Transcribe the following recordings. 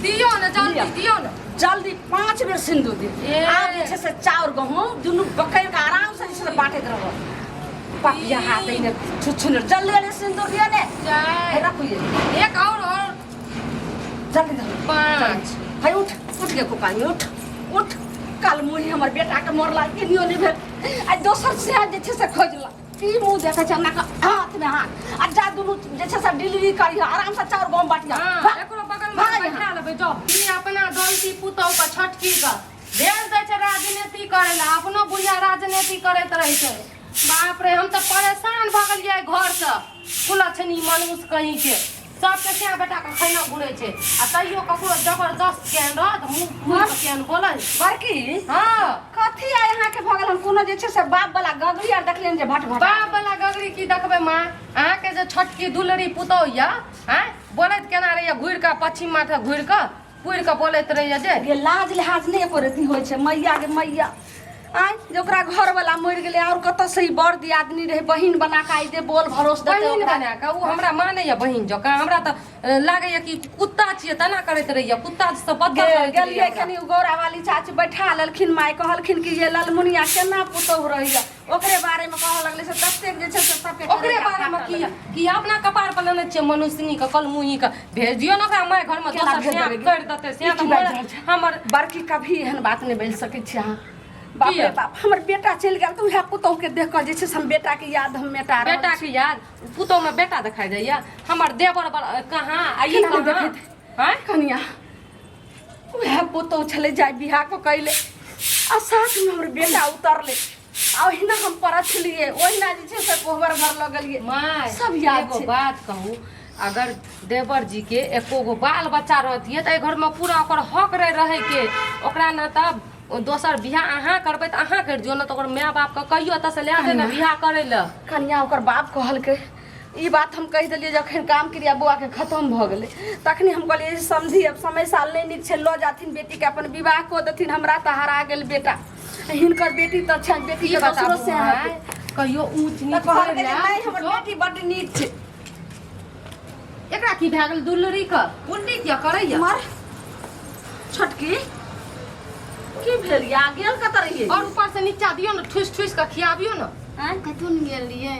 दियौ ने जल्दी लिअ। दियौ ने जल्दी 5 बेर सिन्दूर दियौ ए। आब जे छै से चाउर गहूँम दुनू बकैर के आराम से जे छै से बाँटैत रहब पपिया हाथ एने छुछुन जल्दी जल्दी सिन्दूर दियौ ने चारि रखू ये एक और और जल्दी जल्दी 5 है उठ उठ गे कुकानी उठ उठ कल मुही हमर बेटा के मरला केनियो नहि भेल आ दोसर से जे छै से खोजला ई मुँह देखै छै हमरा के हाथ में हाथ आ जा दुनू जे छै से डिलीवरी करिह आराम से चाउर गहूम बाटिह हाँ, भाग, एकरो बगल में भाग बैठा यहाँ। लेबै जाओ ई अपना गलती पुतहु के छोटकी के भेज दै छै राजनीति करै लए अपनो बुढ़िया राजनीति करैत रहै छै बाप रे हम तऽ परेशान भऽ गेलियै घरसँ कुलक्षणी मनुष्य कहीं के सबके सिया बेटा के खैना घुरै छै आ तैयो ककरो जबरदस्त केहन रहत मुँह फूल के केहन बोलै बड़की हँ कथी आइ अहाँके भऽ गेल हम कोनो जे छै से बाप वाला गगरी आर देखलियनि जे भट भट बाप वाला गगरी की देखबै माँ अहाँके जे छोटकी दुलरी पुतहु यऽ आँय बोलैत केना रहैया घुरि कऽ पश्चिम माथे घुरि कऽ पुरि कऽ बोलैत रहैया जे गे लाज लिहाज नहि एको रत्ती होइ छै मैया गे मैया आँय जे ओकरा घरवला मरि गेलै आओर कतऽसँ ई बड़ दियादनी रहै बहिन बना कऽ आइ जे बोल भरोस देतै बहिन ओकरा बना कऽ ओ हमरा मानैया बहिन जकाँ हमरा तऽ लागैया कि कुत्ता छियै तेना करैत रहैया कुत्ता से बदतर करैत गेलियै रहैया हमरा। कनि ओ गौरा वाली चाची बैठा लेलखिन माय कहलखिन कि ये ललमुनिया केना पुतोहु रहैया ओकरे बारे में कहऽ लगलै से ततेक जे छै से सबके ओकरे करेजा बारे में फाटऽ की लगलै। कि अपना कपार पर लेने छियै मनुष्यनी के कलमुही के भेज दियौ ने ओकरा माय घर में केना दोसर भेज सियाह देबै गे? कर देतै ई सियाह की तऽ बाजि रहल छै? हमर बड़की कभी एहन बात नहि बोलि सकै छी अहाँ बाप रे किया? बाप हमर बेटा चलि गेल तऽ उएह पुतोहु के देख कऽ जे छै से हम बेटा के याद हम मेटा रहल बेटा छी। के याद पुतोह में बेटा देखाई दैया हमर देवर कहाँ आ ई केना नहि कहाँ देखैत? आँय? कनिया उएह पुतोहु छलै जाय बियाह कऽ कैले आ साथमे हमर बेटा उतरलै आ ओहिना हम परछलियै ओहिना जे छै से कोहबर भर लऽ गेलियै माय सब याद एगो छै। बात कहू अगर देवर जी के एको गो बाल बच्चा रहतियै तऽ एहि घरमे पूरा ओकर हक रहे रहै के ओकरा ने तऽ दोसर बियाह अहाँ करबै तऽ अहाँ करि दियौ ने तऽ ओकर माय बापके कहियौ एतऽसँ लए दे ने बियाह करै लए कनिया ओकर बाप कहलकै ई बात हम कहि देलियै जखन काम क्रिया बौआके खतम भऽ गेलै तखनी हम कहलियै जे समझी अब समय साल नहि नीक छै लऽ जाथिन बेटीके अपन विवाह कऽ देथिन हमरा तऽ हरा गेल बेटा हिनकर बेटी तऽ छनि बेटी की के दोसरो बताबू से माय कहियो ऊँच तऽ नीच कहलकै करै जे लए नहि हमर किछो। बेटी बड्ड नीक छै एकरा की भए गेल दुलरी के उल्टी किया करैया मर छोटकी की भेल या गेल कतऽ रहियै और ऊपर से नीचा दियौ ने ठुसि ठुसि कऽ खियाबियौ ने आँय? कतहु ने गेल रहियै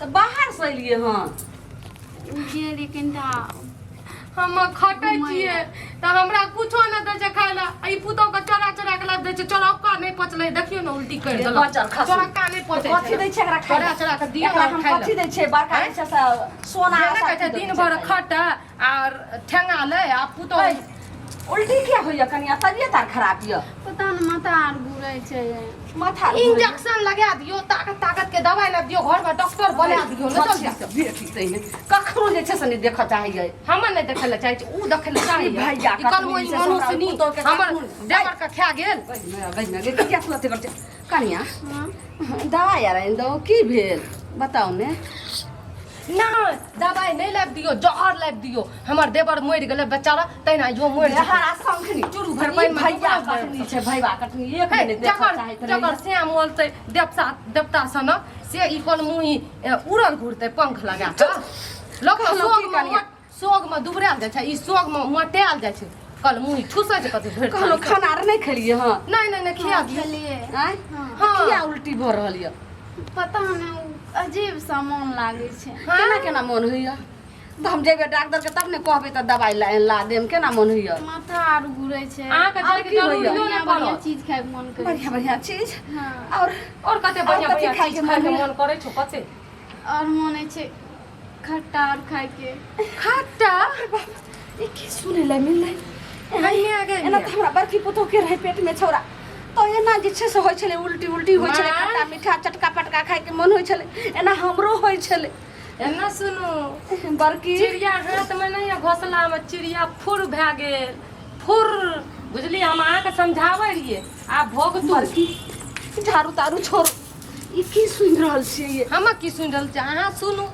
तऽ बाहर से एलियै हँ गेल रहियै कनिटा हम खटै छियै तऽ हमरा कुछो नहि दै छै खाय लए आ ई पुतोह के चोरा चोरा के लाबि दै छै चोरौका नहि पचलै देखियौ ने उल्टी करि देलक बचल खसू। चोरौका नहि पचै कथी दै छै एकरा खाय चोरा चोरा के दियौ एकरा ने हम खाय कथी लए दै छै बड़का जे छै से सोना जे नहि कहै छै दिन भरि खट आर ठेंगा लै आ पुतोह ऐ, उल्टी किया होइया कनिया तबियत आर खराब यऽ पता ने माथा आर घुरै छै माथा आर घुरैया। इंजेक्शन लगा दियौ ताकत ताकत के दवाई ला दियौ घर में डॉक्टर बना दियौ ने जल्दी से बेटी तहिने कखनो जे छै से नहि देखऽ चाहैया हमर नहि देखै लए चाहै छी उ देखै लए चाहैया भैया ई कलमो ई कखनो जे छै से हमरा मनुष्य पुतोहके हमर कखनो- देवर के खा गेल किया तुरते करै छै कनिया हँ दवाइ आर आनि दौ की भेल बताउ ने नहि दवाइ नहि लाबि दियौ जहर लाबि दियौ हमर देवर मरि गेलै बेचारा तहिना इहो मरि जेतै। हरा शंखनी चूरू भरि पानिमे भैया डुबल कटनी छै भैया कटनी एक हे, नहि देखऽ जकर चाहैत जकर रहैया श्याम बोलतै देवता देवता सनक से ई कोन मुँही उड़ल घुरतै पंख लगा कऽ लोक ने कहलहुँ की सोगमे कनिया? सोगमे दुबरायल जाइ छै ई सोगमे मोटायल जाइ छै कल मुँही ठुसै छै कथी भरि कहलहुँ थारी। खाना आर नहि खेलियै हँ नहि नहि नहि खिया दियौ खेलियै आँय हँ हँ। किया उल्टी भऽ रहल यऽ पता नहि ओ अजीब सा मोन लागै छै केना केना मोन होइया तऽ हम जेबै डॉक्टर के तब ने कहबै तऽ दवाइ ला ला देम केना मोन होइया माथा आर घुरै छै अहाँके आर जाइके की होइया? जरूरियो बढ़िया नहि बढ़िया पड़त चीज खाइके मोन करै बढ़िया बढ़िया चीज छै हँ और और कते बढ़िया और कथी बढ़िया खाइके चीज मोन खाइके होइया? मोन करै छौ कते और मोन होइ छै खट्टा आर खाइके खट्टा ई की सुनै लए मिललै कहिया गेलियै? एना तऽ हमरा बड़की पुतोह के रहै पेट में छौड़ा तऽ एना जे छै से होइ छलै उल्टी उल्टी होइ छलै माँ। खट्टा मीठा चटका पटका खाइके मोन होइ छलै एना हमरो होइ छलै एना सुनू बड़की चिड़िया हाथ में नहीं है घोसला में चिड़िया फुर भए गेल फुर बुझलियै हम अहाँके समझाबै रहियै आब भोगतू बड़की झाड़ू ताड़ू छोड़ ई की सुनि रहल छियै ये हम की सुनि रहल छियै अहाँ सुनू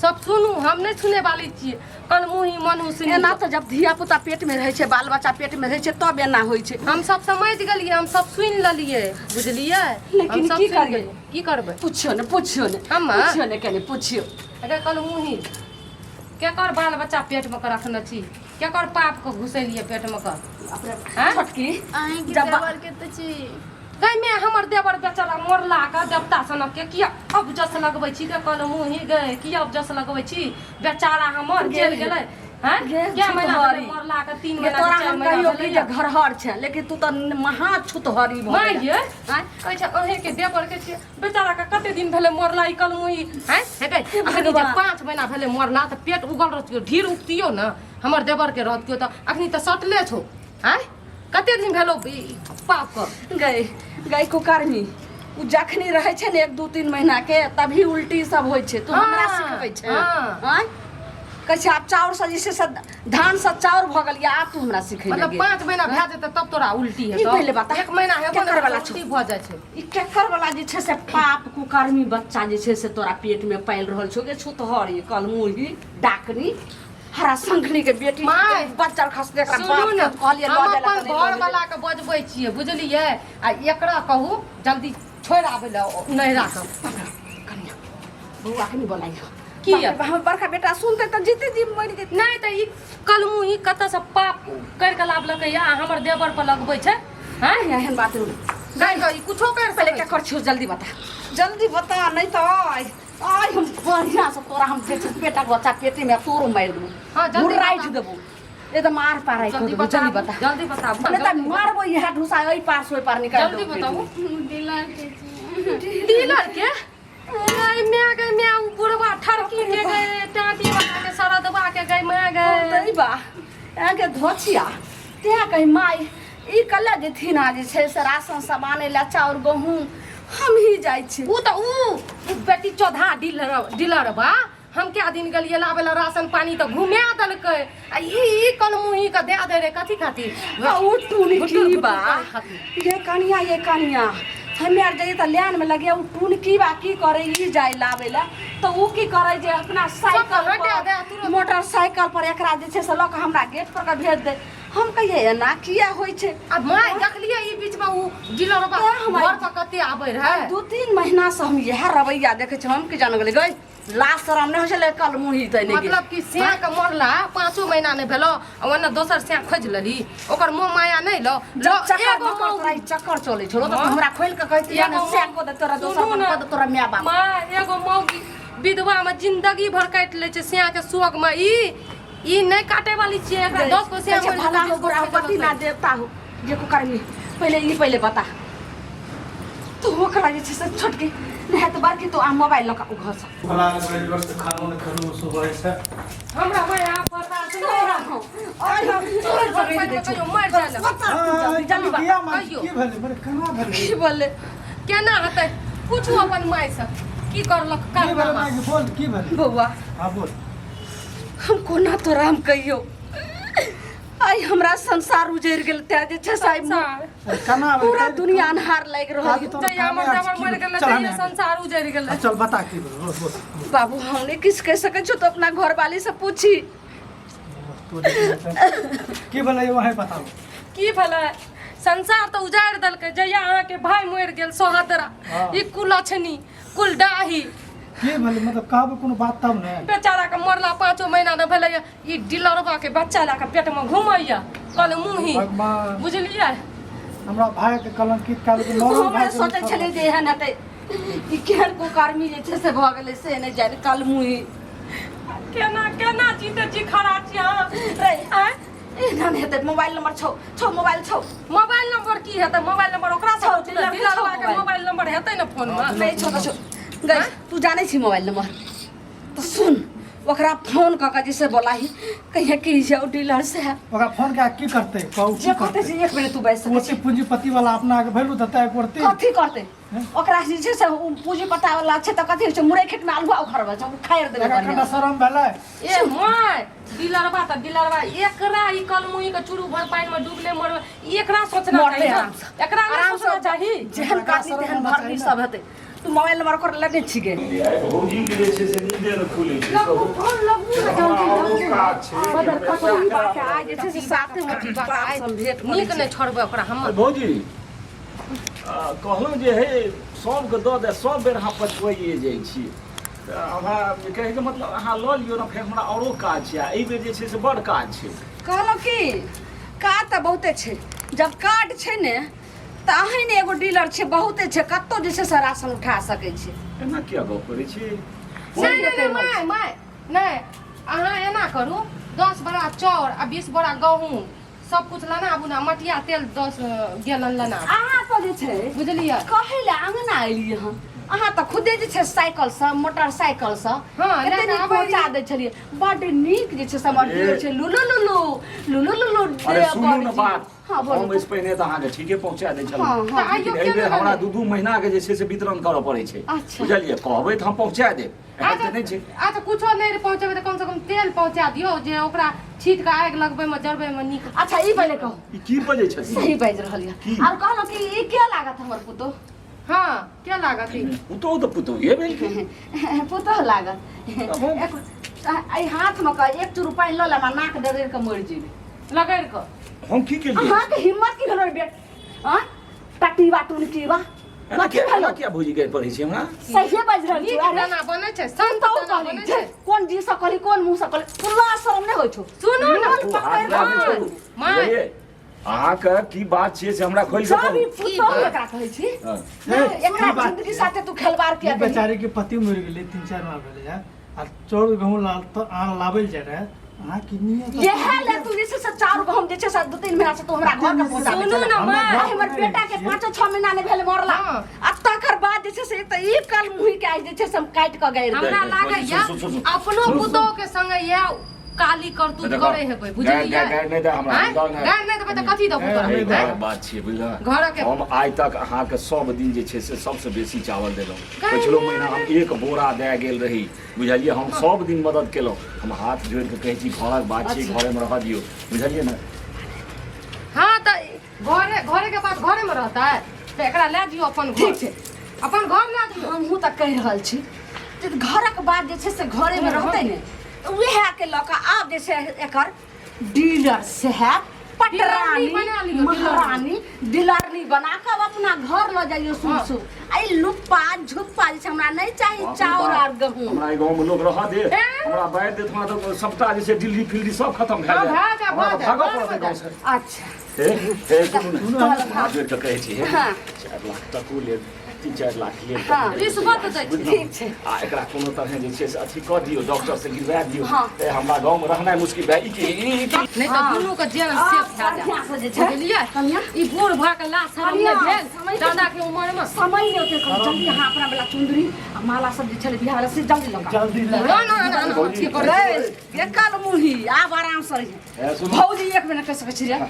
सब सुनू हम नहि सुनै वाली छियै कन मुँह मन सुनि एना तऽ जब धिया पुता पेट में रहै छै बाल बच्चा पेट में रहै छै तब एना होइ छै हम सब समझ गेलियै हम सब सुनि लेलियै बुझलियै लेकिन हम सब की सुनि करियै? गेलियै। की करबै पुछियो ने पुछियो ने हम? पुछियो ने कनि पुछियो अगर कल मुँह केकर बाल बच्चा पेट में के रखने छी केकर पाप के घुसेलिए पेट में के अपने हैं? छोटकी अहींके जब देवर के तऽ छी गै मे हमर देवर बेचारा मरला के देवता सनक के किया अब जस लगबै छी के कहल मुँह ही गै किया अब जस लगबै छी बेचारा हमर जेल गेलै हैं गे क्या महीना छुतहरी। भेलै मरला के 3 ये महीना तोरा के 4 हम महीना कहियो कि भेलैया। जे घरहर छै लेकिन तू तऽ महा छुतहरी भऽ माय गेलै। ये आँय? कहै छै अहें के देवर के छियै बेचारा के कते दिन भेलै मरला ई कलमुही हैं हेगे अखनी जे भगवान। 5 महीना भेलै मरला तऽ पेट उगल रहतियो ढीर उगतियो ने हमर देवर के रहतियो तऽ अखनी तऽ सटले छौ आँय कते दिन भेलो ई पाप के गई गई कुकर्मी उ जखनी रहै छै ने 1 2 3 महीना के तभी उल्टी सब होइ छै तू हमरा हाँ, सिखबै छै हाँ। आँय कहै छै आब चाउर से जे छै से धान से चाउर भऽ गेल या आब तू हमरा सिखै मतलब लगे 5 महीना भए जेतै तब तोरा उल्टी की हेतौ पहिले बता? एक महीना हेबो केकर ने वाला छौ? उल्टी भऽ जाइ छै ई केकर वाला जे छै से पाप कुकर्मी बच्चा जे छै से तोरा पेट में पालि रहल छौ गे छुतहरी कलमुही डाकनी हरा शंखनी के बेटी माय, बच्चा खसले एकरा सुनू बाप ने के कहलिए हम लऽ जाय अपन घर वाला के बजबै छियै बुझलियै आ एकरा कहू जल्दी छोड़ि आबै लए नैहरा के कनिया बौआ के नहीं बोलाइयो किया? हमर बड़का बेटा सुनते तऽ जीते जी मरि जेतै नहि तऽ ई कलमुही कतऽसँ पाप करि कऽ लाबलकै आ हमर देवर पर लगबै छै हैं एहन बात नहि गाय के ई कुछो करि पहिले सकै छै। केकर छियौ जल्दी बता जल्दी बता नहीं तऽ आइ आइ हम बढ़िया से तोरा हम जे छै पेटक बच्चा पेटे में तोरो मारि देबो हाँ, जल्दी राखि बता। देबो एकदम आर पार राखि जल्दी देबो जल्दी बताबू बता जल्दी बताबू नहीं तऽ मारबो इएह ढुसा एहि पार से ओहि पार निकालि जल्दी देबो बताबू डीलर के छी डीलर के गई मैं गई मैं उ बुढ़वा ठरकी के गए टाटी वाला के सरदवा के गई मैं गए तै बा अहाँके धोछिया तेँ कही माय ई कल्ला जेथिन आ जे छै से राशन सामान लए चाउर गहूँम हम ही जाइ छी उ तऽ उ उ बेटी चौधा डीलर डीलर बा हम क्या दिन गेलियै लाबै ला राशन पानी तऽ घुमा देलकै आ ई ई कलमुही के दए दे रे कथी खातिर आ उ टुनकी घुटुर घुटुर बा करै खातिर। ये कनिया ये कनिया हमे आर जाइए तऽ लाइन में लगे उ टुनकी बा की करे ई जाय लाबै ला तऽ उ की करे जे अपना साइकिल हटा दे, पर तुरंत। मोटरसाइकिल पर एकरा जे छै से लऽ कऽ हमरा गेट पर के भेज दे हम कहिए एना किया होइ छै आ माय देखलियै ई बीच में उ डीलर बा तें हम घर पर कते आबै रहै 2 3 महीना से हम इएह रवैया देखै छी हम की जान गेलै गई लाज शरम नहि होइ छलै कल मुही तैने मतलब कि सैं के मरला 5 महीना नहि भेलो आ ओन्ने दोसर सैं खोजि लेली ओकर मोह माया नहि लो जब चक्कर एगो मकर तोरा ई चक्कर चलै छलो तऽ हाँ। हमरा खोलि कऽ कहती एगो ने सैं कऽ दे तोरा दोसर सुनू ने। कऽ दे तोरा माय बाप माँ एगो मौगी विधवा में जिंदगी भर काटि लै छै सैं के शोक में ई ई नहि काटे वाली छियै एकरा 10 गो सैं कहै छै, मरि भला जेतै, हो बुरा हो 20 गो पति ना देवता हो जे कुकर्मी पहिले ई पहिले बता तू ओकरा जे छै से छोटकी नहि तऽ बड़की तो आ मोबाइल लऽ कऽ घर से भला जोर से खानो नहि खेलहुँ सुबह से हमरा माय आप बर्दाश्त नहि और हम तोर पकड़ि दै छियौ। मरि जाय लए। बता तू जल्दी जल्दी बता। किया माय कहियौ। की भेलै मने केना भेलै की बोले केना हेतै पूछू अपन माय से की करलक की भेलै कारनामा माय बोल की भेलै बौआ हाँ बोल हम कोना तोरा हम कहियौ आइ हमरा संसार उजड़ि गेल तें जे छै से आइ संसार अरे केना भेलै? पूरा दुनिया अन्हार लागि रहल काज यऽ। तोरा जहिया हमर कामे देवर अछि, मरि की गेलै चल तहिया हमे- संसार उजड़ि गेलै चल बता की भेलै बोल बोल बाबू हम नहि किछु कहि सकै छियौ तऽ अपना घरवाली से पूछी की भेलै वही बताबू की भेलै संसार तऽ उजाड़ि देलकै जहिया अहाँके भाय मरि गेल सोहदरा हाँ। ई कुलक्षणी कुलडाही की भेलै मतलब कहबै कोनो बात तब ने बेचारा के मरला 5 महीना नहि भेलैया ई डीलरबा के बच्चा लए कऽ पेटमे घुमैया कल मुँही भगवान बुझलियै हमरा भाय के कलंकित कयल के मरल हम भाय नहि सोचै छलियै जे एहन हेतै ई केहन कुकर्मी जे छै से भऽ गेलै से नहि जानि कल मुँही केना केना जीते जी खड़ा छी अहाँ रे आँय? एना नहि हेतै मोबाइल नंबर छौ छौ मोबाइल छौ मोबाइल नंबर की हेतै मोबाइल नंबर ओकरा छौ, से डीलर के डीलरबा छौ के मोबाइल। मोबाइल नंबर हेतै ने फोन मे नहि छौ तऽ छौ गै तू जानै छी मोबाइल नंबर तऽ सुन ओकरा फोन कऽ के जे बोलाही कहिया की जाउ डीलर से ओकरा फोन कए की करतै कहू जे की कहतै करतै से एक मिनट तू बैस सकै ओते पूंजीपति वाला अपना के भेलू तऽ तय करतै कथी करतै ओकरा जे छै से ओ पूंजी पता वाला छै तऽ कथी होइ छै मुरई खेत में आलुआ उखड़बै छै ओ खाइर देबै एकरा बढ़िआँ कनिटा शरम भेलै ए my डीलरबा तऽ डीलरबा एकरा ई कलमुही के चूरू भर पानि में डूबले मरबे एकरा सोचना मरतै चाही आराम से। एकरा नहि आराम से सोचना चाही जेहन काटनी तेहन भरनी सब हेतै तू मोबाइल नंबर ओकर लेने छी गे भौजी के जे छै से नींदे ने खुलै छै लगू फोन लगू ने हमरा आरो काज छै बदर कटोरी बाके आइ जे छै से साथे मे बाप से हम भेंट करै नीक छी। नहि छोड़बै ओकरा हम भौजी कहलहुँ जे हे सबके दऽ दे सब बेर अहाँ पछुआइए जाइ छी तऽ हमरा कहैके मतलब अहाँ लऽ लियौ ने फेर हमरा औरो काज छै आ एहिबेर जे छै से बड़ काज छै कहलहुँ की काज तऽ बहुते छै जब कार्ड छै ने तऽ अहीं ने एगो डीलर छै बहुते छै कतौ जे छै से राशन उठा सकै छी एना किया गप करै छी नहि नहि नहि माय माय नहि अहाँ एना करू 10 बोरा चाउर आ 20 बोरा गहूँम सब कुछ लेना आबू ने मटिया तेल 10 गैलन लेना आबू। अहाँ तऽ जे छै बुझलियै कहै लए अङ्गना एलियै हन अहाँ तऽ खुदे जे छै साइकिलसँ मोटरसाइकिलसँ हँ, कते लए कऽ नीक आबै पहुँचा दै छलियै बड्ड नीक जे छै से हमर अरे। डीलर छै लुलु लुलु लुलु लुलु अरे सुनू ने बात हँ बोलू हम एहिसँ पहिने तऽ अहाँके ठीके पहुँचा दै हँ छलहुँ हँ तऽ आइयो लेकिन केना एहिबेर हमरा लेबै? 2-2 महीना के जे छै से वितरण करऽ पड़ै छै अच्छा। बुझलियै कहबै तऽ हम पहुँचा देब एहन तऽ नहि छै अच्छा कुछो नहि पहुँचेबै तऽ कम से कम तेल पहुँचा दियौ जे ओकरा छीट कऽ आगि लगबै मे जरबै मे नीक अच्छा ई पहिले कहू ई की बजै छथिन सही बाजि रहल यऽ की? आर कहलहुँ कि ई के लागत हमर पुतोह हँ के लागत ई पुतोह तऽ पुतोहे भेल की पुतोह लागत एहि हाथमे कह एक चूर पानि लऽ लेब आ नाक डगरि कऽ मरि जेबै लगड़ि कऽ हम की केलियै अहाँके हिम्मत की भेलो रे बेट आँ टटीवा टुनटीवा एना कथी किया भेलो एना किया भौजी गारि पढ़ै छी हमरा सहिए बाजि रहल छी नीक अरे दाना बनै छै संत तू दाना कहली बनै जे छै कोन जी से कहली कोन मुँह से कहली तुला शरम नहि होइ छौ सुनू ने मोन तू पकड़ि हाथ कऽ लागै छौ माय। बुझलियै अहाँके की बात छियै से हमरा खोलि कऽ जब ई कहू पुतोह एकरा कहै छी हँ। एकरा की बात जिंदगी छै? साथे तू खेलवाड़ किया ई केलही? बेचारी के पति मरि गेलै 3-4 महीना भेलै है आ चाउर गहूँ लाल तऽ आन लाबै लए जाइ रहै अहाँ किनिए तऽ इएह ले तू जे छै से चारू गहूम जे छै से 2-3 महीना से तू हमरा घर के पहुंचा सुनू ने हमरा माय घर आ हमर बेटा के 5-6 महीना नहि भेल मरला हँ। आ तकर बाद जे छै से तऽ ई कल मुही के आइ जे छै से हम काटि कऽ गाड़ि देबै हमरा लागैया सुन, सुन, सुन, सुन। अपनो पुतोह के संगे इएह काली करतूत देखो, करे हेबै बुझलियै गारि- गारि नहि दे हमरा, आँय? दऽ नहि। गारि नहि देबै तऽ कथी देबू तोरा एहि आँय? घरक बात छियै बुझलह घरक- हम आइ तक अहाँके सब दिन जे छै से सबसँ बेसी चावल देलहुँ गारि पछिलो नहि महीना हम एक बोरा दए गेल रही बुझलियै हम सब दिन मदद केलहुँ हम हाथ जोड़ि कऽ कहै छी घरक बात छियै घरेमे रहऽ दियौ बुझलियै ने हँ तऽ घरे घरे के बात घरे में रहतै तऽ एकरा लए जियो अपन घर ठीक छै। अपन घर लए जियो हमहूँ तऽ कहि रहल छी जे घरक बात जे छै से घरेमे रहतै ने तऽ उएह के लऽ कऽ आब जे छै एकर डीलर साहेब पटरानी डीलरनी बना लियौ, महारानी डीलरनी बना कऽ आब अपना घर लऽ जाइयो सुन हाँ। सुन आ ई लुप्पा झुप्पा जे छै हमरा नहि चाही बाप रे चाउर बाप, आर गहूँम हमरा एहि गाँवमे लोक रहऽ दे ए? हमरा बाढ़ि देत हमरा तऽ सबटा जे छै दिल्ली फिल्ली सब खतम भए हाँ, जायत भए जायत, हमरा भए तऽ जायत, भागऽ भए पड़त गाँवसँ अच्छा हे हे सुनू ने हँ। हाथ जोड़ि कऽ कहै छी हे हाँ। 4 लाख टको लेब 3-4 लाख लेब हाँ। रिश्वत दै छै। बुझलहुँ? ठीक छै। आ एकरा कोनो तरहे जे छै से अथी कऽ दियौ डॉक्टर से गिरवा दियौ हाँ। ए हमरा गाँवमे रहनाइ मुश्किल भए ई की ई की नहि तऽ दुनू के जेल आ, से भए बढ़िआँ से जे जायत छै। बुझलियै कनिया। ई बूढ़ भऽ के लाज शरम नहि कनिया, भेल समय के- दादा के उमर मे समय नहि ओते करू जल्दी अहाँ अपना वाला चुंदरी आ माला सब जे छलै बियाह वाला से जल्दी लऽ कऽ आउ। जल्दी ना ला ना ना ना भौजी। अथी करै रे, एकल मुही आब आराम से रहिए हे सुनू भौजी एक मिनट कहि सकै छी रे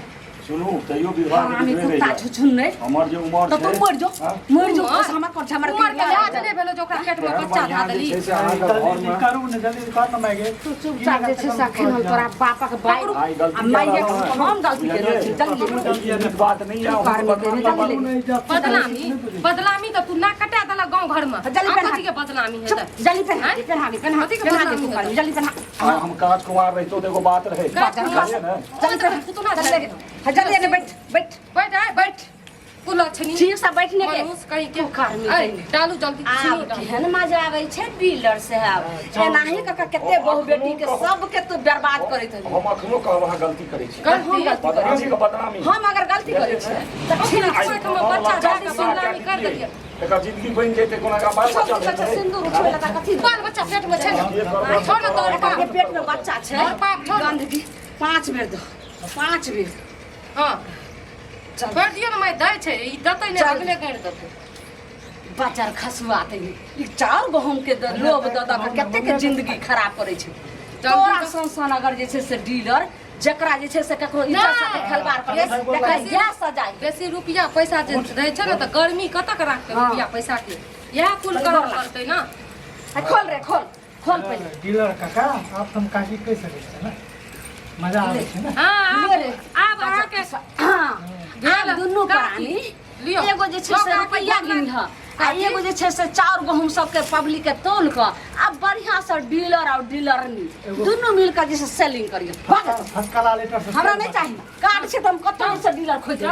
सुनू तैयो विधवा के हरामी विधवे रहि कुत्ता जायत। छुछुन नहि हमर जे उमर तऽ तू छै मरि जो हाँ? मरि जो उमर? बस हमर कर हमर उमर के लिहाज नहि भेलो जे ओकरा पेट मे तेहन बच्चा बढ़िआँ धऽ जे देली छै से अहाँके जल्दी घरमे करू ने जल्दी कर ने माय तू चुपचाप जे छै से अखन हम तोरा बापक बाइक आइ आ गलती माइक कऽ रहल हम गलती कऽ रहल छी जल्दी बुझलियै? नीक बात नहि यऽ, कर हम जल्दी ले। बदनामी बदनामी तऽ तू नाक कटा देलक गाँव घर मे जल्दी आब पेन्हा। कथी के बदनामी चुप हेतै जल्दी पेन्हा आँय? पेन्हा पेन्हा कथी के पेन्हा बदनामी तू हेतै? जल्दी पेन्हा आइ हम काज कुमार रहितो तऽ एगो बात रहै काज कुमार। बुझलियै ने जल्दी पेन्हा तू ना जल्दी हाँ, जल्दी ने बैठ बैठ बैठ आय बैठ कुलछनी ठीक से बैठने के मनुष कहीं के कर्मी ऐ कहीं। डालू जल्दी आब सुनू डालू। केहन मजा आबै छै डीलर साहब एनाही कऽ कऽ कते बहु बेटी के सबके तू बर्बाद करैत हबी हम अखनो कहब अहाँ गलती करै छी गलती हम गलती करै बदनामी छी के बदनामी हम अगर गलती करै छियै तऽ ठीक अपना छै आँखिमे बच्चा दए कऽ बदनामी कर देलियै एकर जिंदगी बनि जेतै कोना एकरा बाल बच्चा सब हेतै सिन्दूर उठबै लए तऽ कथी बाल बच्चा पेट मे छै ने जे करबै छोड़ ने तोहर एकर के बाप पेट में बच्चा छै तोहर बाप छोड़। गंदगी 5 बेर दो 5 बेर हँ चल छोड़ दियौ ने माय दै छै ई देतै नहि चल। अगले गाड़ि देतै बचर खसुआ तऽ ई चाउर गहूम के लोभ दऽ दऽ कऽ कते के जिंदगी खराब करै छै तोरा सन सन अगर जे छै से डीलर जकरा जे छै से ककरो इज्जत साथे खेलबाड़ करै बेसी- तकरा इएह सजा है बेसी रुपया पैसा जे रहै छै ने तऽ गर्मी कतक राखतै हँ। रुपया पैसा के इएह कुल करऽ पड़तै ने आ खोल रे खोल खोल पहिले डीलर काका आब तऽ हम काकी कहि सकै छियै ने मजा आबै छै ने हँ आब ले रे। आब अहाँके हाँ भेल। आब दुनू काकी, प्राणी लियौ। एगो जे छै से काकी, रुपैआ बदला- गिनह आ काकी। एगो जे छै से चाउर गहूम सबके पब्लिक के तौल कऽ आ बढ़िया से डीलर और डीलरनी दुनू मिल कऽ जे छै सेलिंग करियौ भाग फर्स्ट क्लास लेटर हमरा नहि चाही कार्ड छै तऽ हम कतौ से डीलर खोजि लेब।